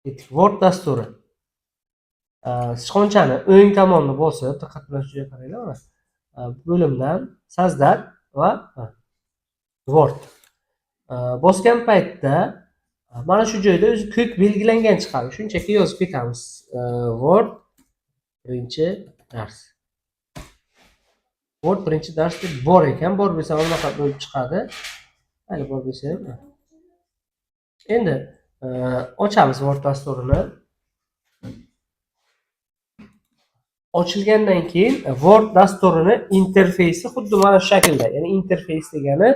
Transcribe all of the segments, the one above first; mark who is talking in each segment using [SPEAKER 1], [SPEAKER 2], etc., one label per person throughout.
[SPEAKER 1] Word dasturi. Sichqonchani o'ng tomonni bosib, diqqat bilan shu joyga qaranglar mana. Bo'limdan создать va Word. Bosgan paytda mana shu joyda o'zi ko'k belgilangan chiqadi. Shunchaki yozib ketamiz. Word birinchi dars. Word birinchi dars deb bor ekan. Bor bo'lsa unaqa bo'lib chiqadi. Mayli, bor bo'lsa ham. Endi ochamiz Word dasturini. Ochilgandan keyin Word dasturini interfeysi xuddi mana shu shaklda. Ya'ni interfeys degani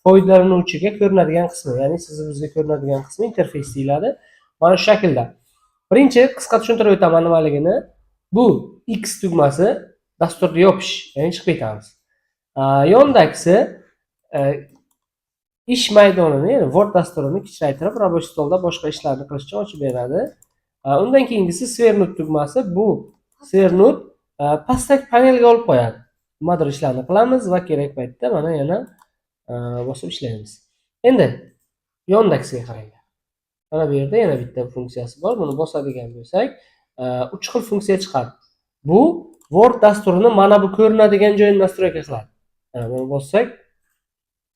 [SPEAKER 1] foydalanuvchiga ko'rinadigan qismi, ya'ni siz bizga ko'rinadigan qismi interfeys deyiladi. Mana shu shaklda. Birinchi qisqa tushuntirib o'taman nimaligini. Bu X tugmasi dasturni yopish, ya'ni chiqib ketamiz. Yondagisi ish maydonini, ya'ni Word dasturini kichraytirib, рабочий stolda boshqa ishlarni qilish uchun ochib beradi. Undan keyingisi свернуть tugmasi. Bu свернуть pastdagi panelga olib qo'yadi. Nimadir ishlarni qilamiz va kerak paytda mana yana bosib ishlaymiz. Endi yondagisiga qaranglar. Mana bu yerda yana bitta funksiyasi bor. Buni bosadigan bo'lsak, uch xil funksiya chiqadi. Bu Word dasturini mana bu ko'rinadigan joyini настройка qiladi. Mana buni bossak,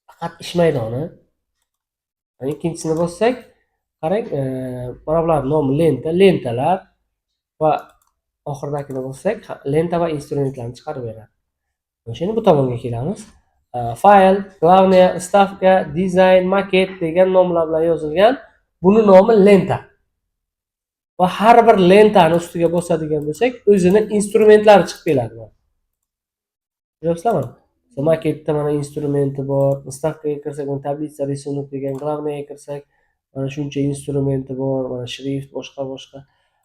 [SPEAKER 1] faqat ish maydoni. Mana ikkinchisini bossak, qarang, mana bular nomi lenta, lentalar va oxiridagini bossak, lenta va instrumentlarni chiqarib beradi. Endi bu tomonga kelamiz. Fayl, главная, вставка, dizayn, maket degan nomlar bilan yozilgan. Buni nomi lenta. Va har bir lentani ustiga bosadigan bo'lsak, o'zini instrumentlari chiqib keladi. Ko'ryapsizlarmi? Maketda mana instrumenti bor. Вставка ga kirsak, mana таблица, рисунок degan, главный ga kirsak, mana shuncha instrumenti bor, mana shrift, boshqa boshqa.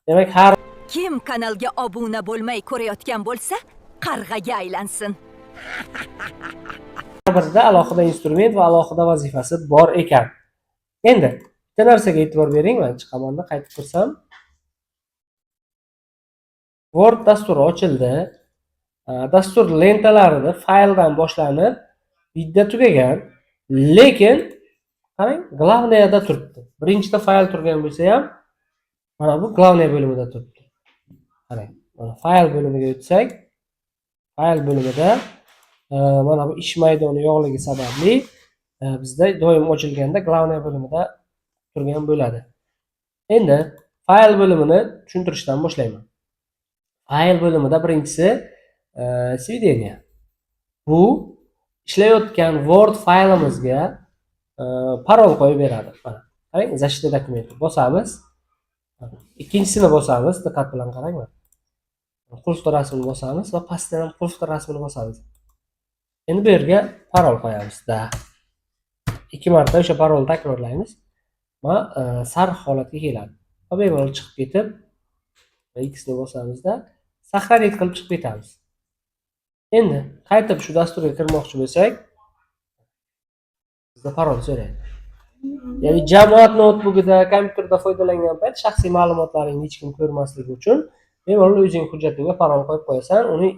[SPEAKER 1] Demak, har
[SPEAKER 2] Kim kanalga obuna bo'lmay ko'rayotgan bo'lsa, qarg'aga aylansin.
[SPEAKER 1] birida alohida instrument va alohida vazifasi bor ekan. Endi bitta narsaga e'tibor bering, man chiqamanda qaytib kirsam, Word dasturi ochildi. Dastur lentalarida fayldan boshlanib bitta tugagan, lekin qarang, главный da turibdi. Birinchida fayl turgan bo'lsa ham, mana bu главный bo'limida turibdi. Qarang, mana fayl bo'limiga o'tsak, fayl bo'limida mana bu ish maydoni yo'qligi sababli bizda doim ochilganda главный bo'limida turgan bo'ladi. Endi fayl bo'limini tushuntirishdan boshlayman. Fayl bo'limida birinchisi сведение. Bu ishlayotgan Word faylimizga parol qo'yib beradi. Mana, qarang, защита документа bosamiz. Ikkinchisini bosamiz, diqqat bilan qarang mana. Qulfli rasmini bosamiz va pastdan ham qulfli rasmini bosamiz. Endi bu yerga parol qo'yamiz. Да. Ikki marta o'sha parolni takrorlaymiz va sariq holatga keladi. Va bemalol chiqib ketib, X ni bosamizda, сохранить qilib chiqib ketamiz. Endi qaytib shu dasturga kirmoqchi bo'lsak, bizda parol so'raydi. Ya'ni jamoat noutbukida, kompyuterda foydalangan payt shaxsiy ma'lumotlaringni hech kim ko'rmasligi uchun bemalol o'zing hujjatingga parol qo'yib qo'yasan, uni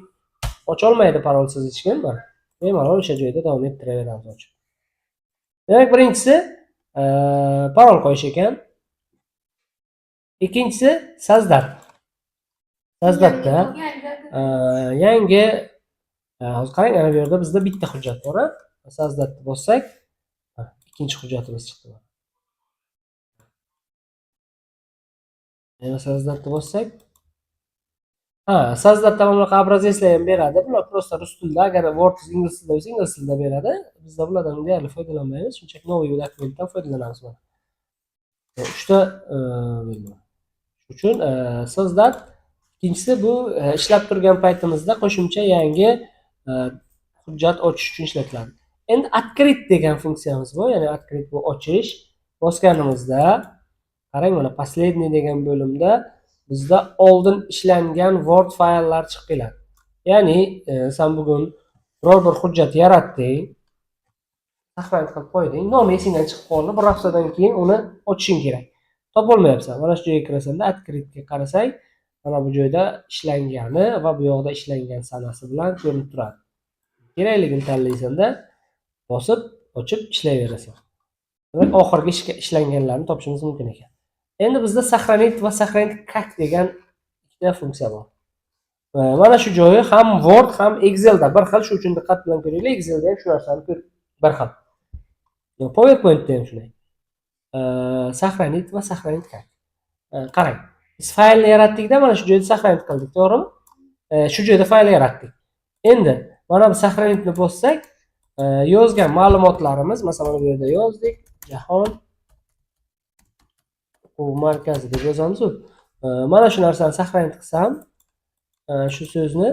[SPEAKER 1] ocholmaydi parolsiz hech kim. Mana bemalol o'sha joyda davom ettiraveramiz ochib. Demak, birinchisi parol qo'yish ekan. Ikkinchisi создать. Создать da yangi, hozir qarang, ana bu yerda bizda bitta hujjat bor. Создать bossak, ikkinchi hujjatimiz chiqdi. Yana создать bossak, ha, создать mana bunaqa образец lar ham beradi. Bular просто rus tilida, agar Word ingliz tilida bo'lsa, ingliz tilida beradi. Bizda bulardan deyarli foydalanmaymiz, shunchaki новый dokumentdan foydalanamiz mana. Uchta bo'lma. Uchun создать. Ikkinchisi bu ishlab turgan paytimizda qo'shimcha yangi hujjat ochish uchun ishlatiladi. Endi открыть degan funksiyamiz bor, ya'ni открыть bu ochish. Bosganimizda qarang, mana последний degan bo'limda bizda oldin ishlangan Word fayllar chiqib keladi. Ya'ni sen bugun biror bir hujjat yaratding, saqlanib qilib qo'yding, nomi esingdan chiqib qoldi, bir haftadan keyin uni ochishing kerak. Topolmayapsan. Mana shu joyga kirasanda, открыть ga qarasang, mana bu joyda ishlangani va bu yoqda ishlangan sanasi bilan ko'rinib turadi. Kerakligini tanlaysanda, bosib, ochib ishlayverasan. Demak, oxirgi ishlanganlarni topishimiz mumkin ekan. Endi bizda сохранить va сохранить как degan ikkita funksiya bor. Mana shu joyi ham Word, ham Excelda bir xil, shu uchun diqqat bilan ko'ringlar, Excelda ham shu narsani ko'r bir xil. PowerPointda ham shunday. Сохранить va сохранить как. Qarang. Biz faylni yaratdikda, mana shu joyda сохранить qildik, to'g'rimi? Shu joyda fayl yaratdik. Endi mana bu сохранить ni bossak, yozgan ma'lumotlarimiz, masalan, mana bu yerda yozdik, Jahon o'quv markazi deb yozamiz-u. Mana shu narsani сохранить qilsam, shu so'zni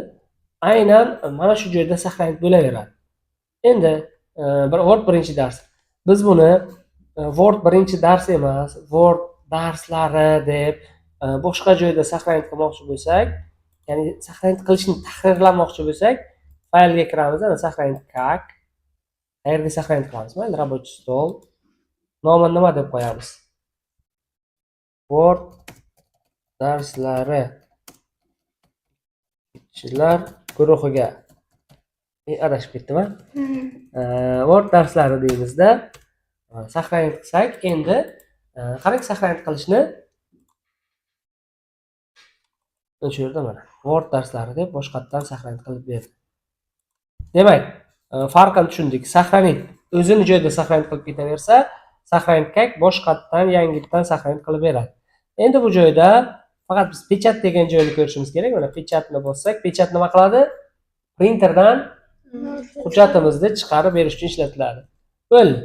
[SPEAKER 1] aynan mana shu joyda сохранить bo'laveradi. Endi bir Word birinchi dars. Biz buni Word birinchi dars emas, Word darslari deb boshqa joyda сохранить qilmoqchi bo'lsak, ya'ni сохранить qilishni tahrirlamoqchi bo'lsak, faylga kiramiz, ana сохранить как. Qayerga сохранить qilamiz? Mayli, рабочий стол. Nomini nima deb qo'yamiz? Word darslari ishchilar guruhiga. Adashib ketdim, a? Word darslari deymizda, сохранить qilsak, endi qarang, сохранить qilishni shu yerda mana Word darslari deb boshqatdan сохранить qilib berdi. Demak, farqini tushundik. Сохранить o'zini joyida сохранить qilib ketaversa, сохранить как boshqatdan yangitdan сохранить qilib beradi. Endi bu joyda faqat biz печать degan joyni ko'rishimiz kerak. Mana печать ni bossak, печать nima qiladi? Printerdan hujjatimizni chiqarib berish uchun ishlatiladi. Bo'ldi.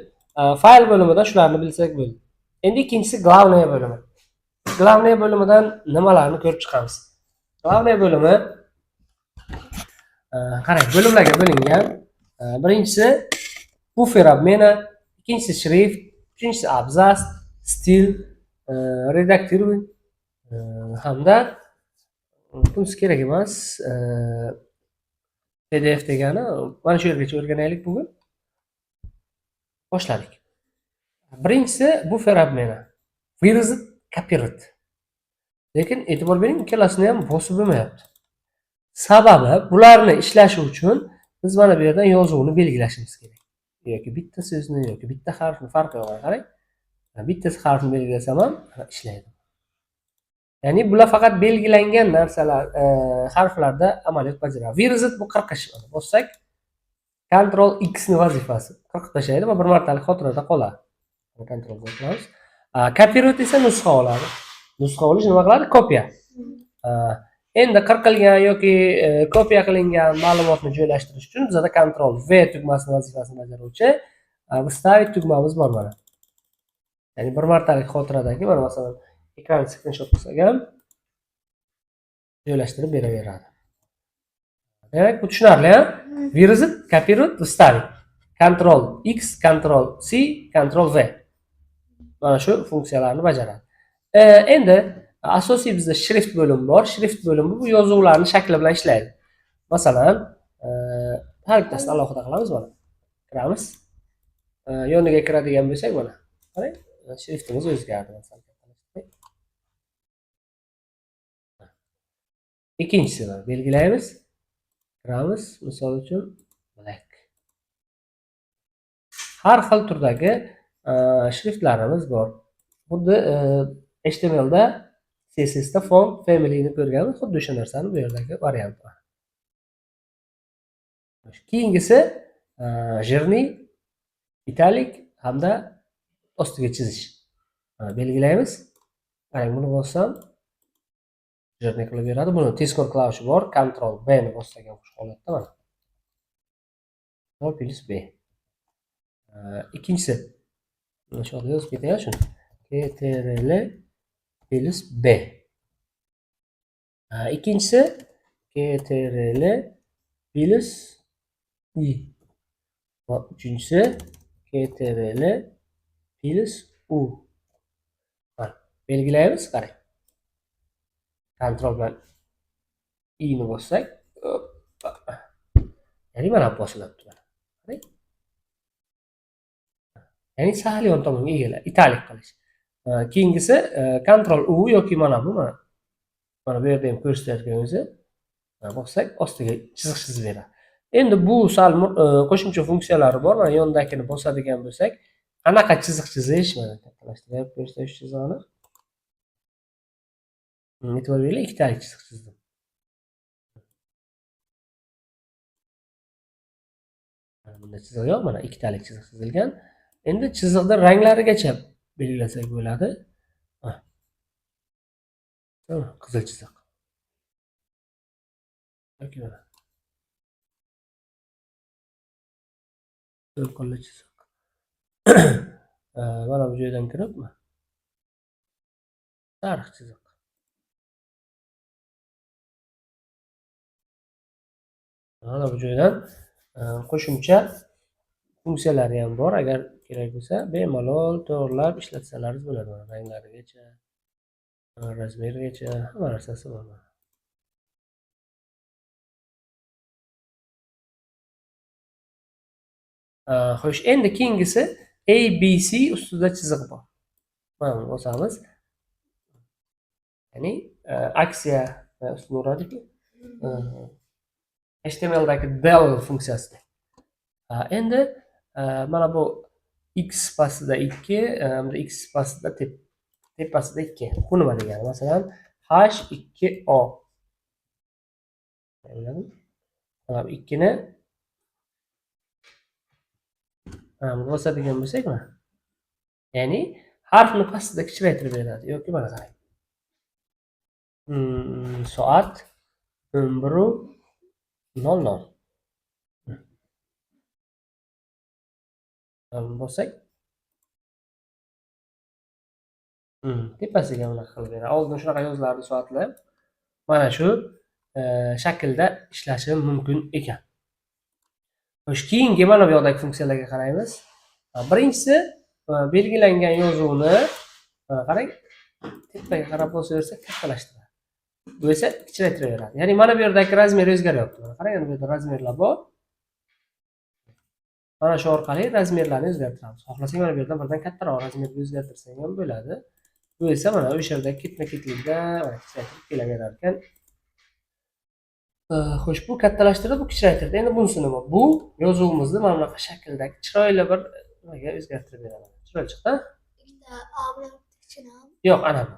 [SPEAKER 1] Fayl bo'limida shularni bilsak bo'ldi. Endi ikkinchisi главное bo'limi. Главное bo'limidan nimalarni ko'rib chiqamiz? Главное bo'limi, qarang, bo'limlarga bo'lingan. Birinchisi буфер обмена, ikkinchisi shrift, uchinchisi abzas, stil, редактирование hamda bunisi kerak emas. PDF degani mana shu yergacha o'rganaylik bugun. Boshladik. Birinchisi буфер обмена. Вырезать, копировать. Lekin e'tibor bering, ikkalasini ham bosib bo'lmayapti. Sababi bularni ishlashi uchun biz mana bu yerdan yozuvni belgilashimiz kerak. Yoki bitta so'zni yoki bitta harfni, farqi yo'q, qarang. Bitta harfni belgilasam ham ishlaydi. Ya'ni bular faqat belgilangan narsalar, harflarda amaliyot bajaradi. Вырезать bu qirqish. Bossak, Ctrl X ni vazifasi. Qirqib tashlaydi va bir martalik xotirada qoladi. Ctrl Z qilamiz. Копировать esa nusxa oladi. Nusxa olish nima qiladi? Kopiya. Endi qirqilgan yoki kopiya qilingan ma'lumotni joylashtirish uchun bizada Ctrl V tugmasini vazifasini bajaruvchi вставить tugmamiz bor mana. Ya'ni bir martalik xotiradagi mana, masalan, ekran skrinshot qilsak ham joylashtirib beraveradi. Demak, bu tushunarli, a? Вырезать, копировать, вставить. Ctrl X, Ctrl C, Ctrl V. Mana shu funksiyalarni bajaradi. Endi asosiy bizda shrift bo'limi bor. Shrift bo'limi bu yozuvlarni shakli bilan ishlaydi. Masalan, har bittasini alohida qilamiz mana. Kiramiz. Yoniga kiradigan bo'lsak mana. Qarang, shriftimiz o'zgardi masalan. Ikkinchisini belgilaymiz. Kiramiz, misol uchun black. Har xil turdagi shriftlarimiz bor. Xuddi HTMLda, CSSda font familyni ko'rganmiz, xuddi o'sha narsani bu yerdagi varianti bor. Keyingisi жирный, italik hamda ostiga chizish. Belgilaymiz. Qarang, buni bossam жирный qilib beradi. Buni tezkor klavishi bor. Ctrl B ni bossak ham shu holatda mana. Ctrl plus B. Ikkinchisi. Mana shu yerda yozib ketay shuni. CTRL plus B. Ikkinchisi CTRL plus I. Va uchinchisi CTRL plus U. Mana, belgilaymiz, qarang. Ctrl bilan I ni bossak, ya'ni mana bosilyapti mana. Qarang. Ya'ni sal yon tomonga egiladi, italik qilish. Keyingisi Ctrl U yoki mana bu mana. Mana bu yerda ham ko'rsatayotgan o'zi. Bossak ostiga chiziq chizib beradi. Endi bu sal qo'shimcha funksiyalari bor. Mana yondagini bosadigan bo'lsak, qanaqa chiziq chizish, mana kattalashtirib ko'rsatish chizig'ini. E'tibor beringlar, ikkitalik chiziq chizdim. Mana bunda chiziq yo'q, mana ikkitalik chiziq chizilgan. Endi chiziqda ranglarigacha belgilasak bo'ladi. Qizil chiziq. Yoki mana to'lqinli chiziq. Mana bu joydan kirib sariq chiziq. Mana bu joydan qo'shimcha funksiyalari ham bor. Agar kerak bo'lsa, bemalol to'g'rilab ishlatsalaringiz bo'ladi. Mana ranglarigacha, razmerigacha hamma narsasi bor. Xo'sh, endi keyingisi ABC ustida chiziq bor. Mana buni bosamiz. Ya'ni aksiya ustini uradiku. HTMLdagi del funksiyasi. Endi mana bu x pastida 2, hamda x pastida tepasida 2. Bu nima degani? Masalan, H2O. Mana bu 2 ni bosadigan bo'lsak, mana. Ya'ni harfni pastida kichraytirib beradi yoki mana qarang. Soat 11:00. Bossak, tepasiga bunaqa qilib beradi. Oldin shunaqa yozilardi soatlar. Mana shu shaklda ishlashi mumkin ekan. Xo'sh, keyingi mana bu yoqdagi funksiyalarga qaraymiz. Birinchisi belgilangan yozuvni mana qarang, tepaga qarab bosaversa kattalashtiradi. Bu esa kichraytiraveradi. Ya'ni mana bu yerdagi razmer o'zgaryapti. Mana qarang, bu yerda razmerlar bor. Mana shu orqali razmerlarni o'zgartiramiz. Xohlasang mana bu yerdan birdan kattaroq razmerga o'zgartirsang ham bo'ladi. Bu esa mana o'sha yerda ketma-ketlikda mana kichraytirib kelaverar ekan. Xo'sh, bu kattalashtirdi, bu kichraytirdi. Endi bunisi nima? Bu yozuvimizni mana bunaqa shakldagi chiroyli bir nimaga o'zgartirib beradi. Chiroyli chiqdi?
[SPEAKER 3] Ikkita A bilan kichkina.
[SPEAKER 1] Yo'q, ana bu.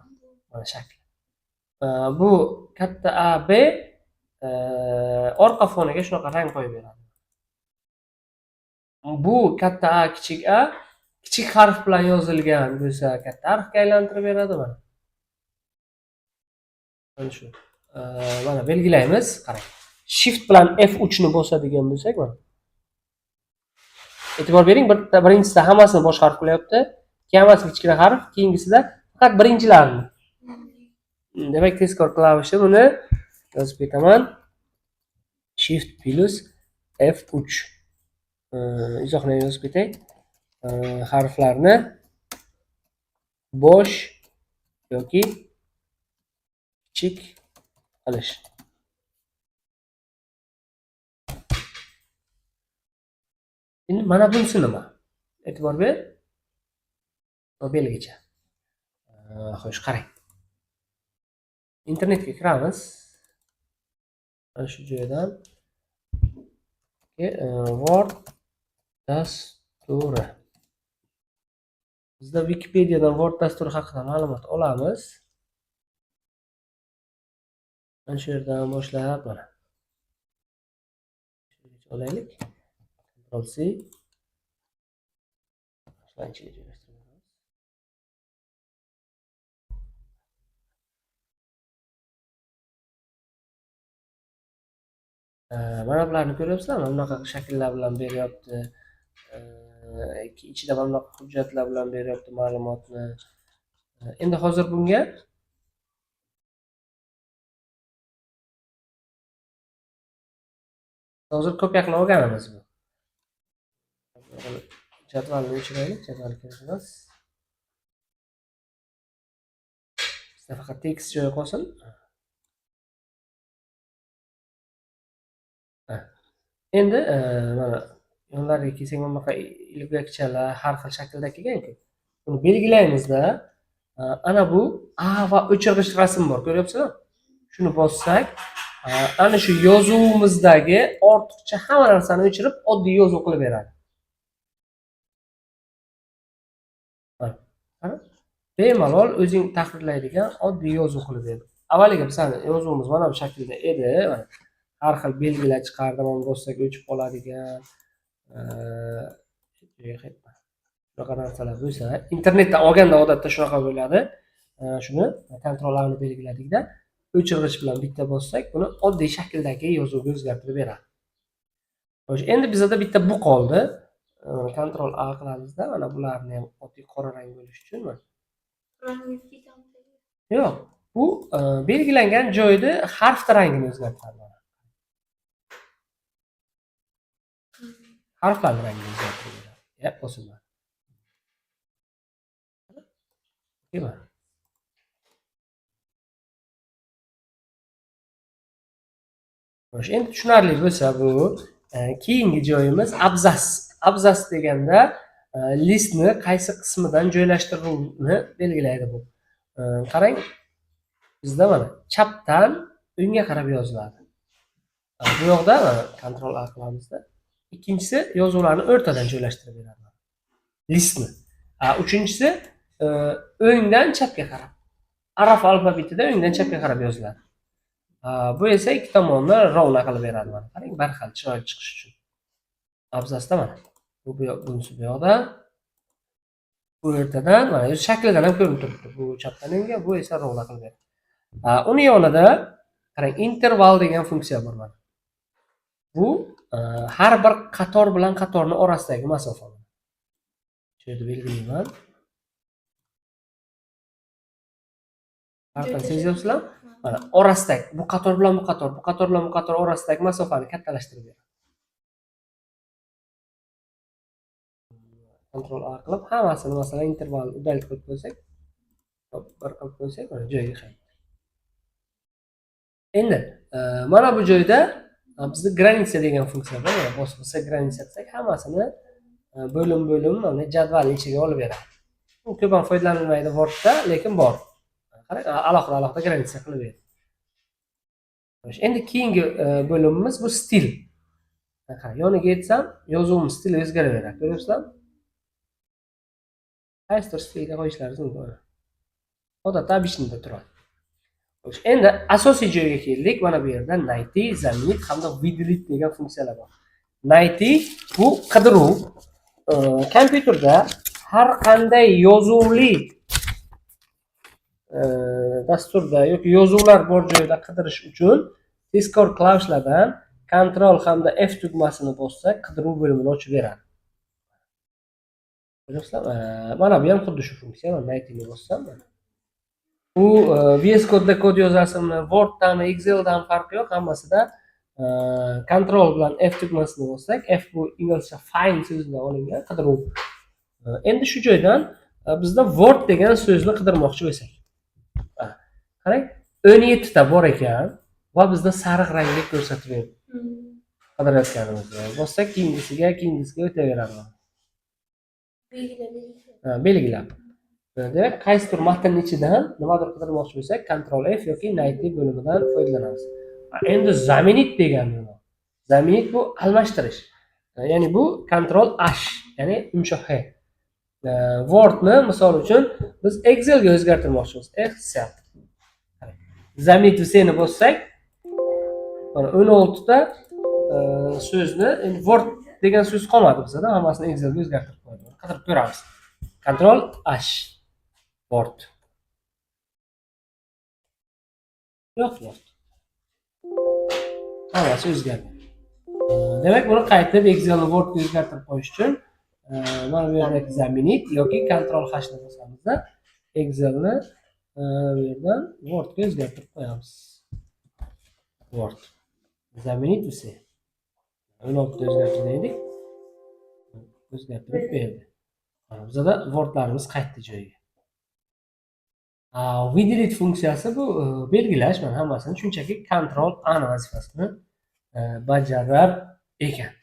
[SPEAKER 1] Mana shakl. Bu katta A, B orqa foniga shunaqa rang qo'yib beradi. Bu katta A, kichik A, kichik harf bilan yozilgan bo'lsa katta harfga aylantirib beradi mana. Mana shu. Mana belgilaymiz, qarang. Shift bilan F3 ni bosadigan bo'lsak mana. E'tibor bering, birinchisida hammasini bosh harf qilyapti, keyin hammasi kichkina harf, keyingisida faqat birinchilarini. Demak, tezkor klavishi buni yozib ketaman. Shift plus F3. Izohni yozib ketay. Harflarni bosh yoki kichik qilish. Endi mana bunisi nima? E'tibor ber. Bu belgicha. Xo'sh, qarang. Internetga kiramiz. Mana shu joydan Word dasturi. Bizda Wikipedia'dan Word dasturi haqida ma'lumot olamiz. Mana shu yerdan boshlab mana. Olaylik. Ctrl C. Shularni ichiga joylashtiramiz. Mana bularni ko'ryapsizlarmi? Bunaqa shakllar bilan beryapti. Ichida mana bunaqa hujjatlar bilan beryapti ma'lumotni. Endi hozir bunga hozir ko'p yaqin olganimiz bu. Jadvalni o'chiraylik, jadval kerak emas. Bizda faqat tekst joyi qolsin. Endi mana yonlariga kelsak, mana bunaqa ilgakchalar har xil shaklda kelgan-ku. Buni belgilaymizda, ana bu A va o'chirg'ich rasm bor, ko'ryapsizmi? Shuni bossak, ana shu yozuvimizdagi ortiqcha hamma narsani o'chirib, oddiy yozuv qilib beradi. Mana, bemalol o'zing tahrirlaydigan oddiy yozuv qilib beradi. Avvaliga bizani yozuvimiz mana bu shaklda edi. Mana har xil belgilar chiqardi, mana bossak o'chib qoladigan, shunaqa narsalar bo'lsa, internetdan olganda odatda shunaqa bo'ladi. Shuni Ctrl A ni belgiladikda, o'chirg'ich bilan bitta bossak, buni oddiy shakldagi yozuvga o'zgartirib beradi. Xo'sh, endi bizada bitta bu qoldi. Ctrl A qilamizda, mana bularni ham oddiy qora rang bo'lishi uchun mana. Yo'q, bu belgilangan joyda harfni rangini o'zgartiradi. Harflarni rangini o'zgartiradi. Yap, bosilmadi. Xo'sh, endi tushunarli bo'lsa bu keyingi joyimiz abzas. Abzas deganda listni qaysi qismidan joylashtiruvni belgilaydi bu. Qarang, bizda mana chapdan o'ngga qarab yoziladi. Bu yoqda mana Ctrl A qilamizda. Ikkinchisi yozuvlarni o'rtadan joylashtirib beradi. Listni. Uchinchisi o'ngdan chapga qarab. Arab alfabetida o'ngdan chapga qarab yoziladi. Bu esa ikki tomonni rovna qilib beradi mana. Qarang, bir xil chiroyli chiqish uchun. Abzasda mana. Bu bunisi bu yoqda. Bu o'rtadan mana o'z shaklidan ham ko'rinib turibdi. Bu chapdan o'ngga, bu esa rovna qilib beradi. Uni yonida qarang, interval degan funksiya bor mana. Bu har bir qator bilan qatorning orasidagi masofa. Shu yerda belgilayman. Farqini sezyapsizlar? Mana orasidagi bu qator bilan bu qator, bu qator bilan bu qator orasidagi masofani kattalashtirib beradi. Ctrl A qilib hammasini masalan interval udalить qilib qo'ysak, bir qilib qo'ysak, mana joyiga qaytadi. Endi mana bu joyda bizda granitsa degan funksiya bor. Mana bosib granitsa desak, hammasini bo'lim-bo'lim mana jadval ichiga olib beradi. Bu ko'p ham foydalanilmaydi Wordda, lekin bor. Qarang, alohida-alohida granitsa qilib beradi. Endi keyingi bo'limimiz bu stil. Qarang, yoniga yetsam, yozuvimiz stili o'zgaraveradi. Ko'ryapsizlarmi? Qaysidir stilga qo'yishlaringiz mumkin. Odatda обычныйda turadi. Xo'sh, endi asosiy joyga keldik. Mana bu yerda найти, заменить hamda выделить degan funksiyalar bor. Найти bu qidiruv. Kompyuterda har qanday yozuvli dasturda yoki yozuvlar bor joyda qidirish uchun tezkor klavishlardan Ctrl hamda F tugmasini bossak, qidiruv bo'limini ochib beradi. Ko'ryapsizlarmi? Mana bu ham xuddi shu funksiya. Mana Найти-ni bossam, mana. Bu VS Code'da kod yozasizmi, Word'dami, Excel'dan farqi yo'q, hammasida Ctrl bilan F tugmasini bossak, F bu inglizcha find so'zidan olingan qidiruv. Endi shu joydan bizda Word degan so'zni qidirmoqchi bo'lsak. Qarang, 17 ta bor ekan va bizda sariq rangda ko'rsatib berdi. Qidirayotganimizni bossak, keyingisiga o'taveradi. Belgilab. Demak, qaysidir matn ichidan nimadir qidirmoqchi bo'lsak, Ctrl F yoki Найти bo'limidan foydalanamiz. Endi заменить degani nima? Заменить bu almashtirish. Ya'ni bu Ctrl H, ya'ni yumshoq H. Wordni misol uchun biz Excelga o'zgartirmoqchimiz. Excel. Заменить всeni bossak, mana 16 ta so'zni, endi Word degan so'z qolmadi bizada, hammasini Excelga o'zgartirib qo'ydik. Qidirib ko'ramiz. Ctrl H. Word. Yo'q, Word. Hammasi o'zgardi. Demak, buni qaytib Excelni Wordga o'zgartirib qo'yish uchun mana bu yerdagi заменить yoki Ctrl H ni bosamizda Excelni bu yerdan Wordga o'zgartirib qo'yamiz. Word. Заменить все. 16 ta o'zgartirgan edik. O'zgartirib berdi. Mana bizada Wordlarimiz qaytdi joyiga. Выделить funksiyasi bu belgilash, mana hammasini shunchaki Ctrl A vazifasini bajarar ekan.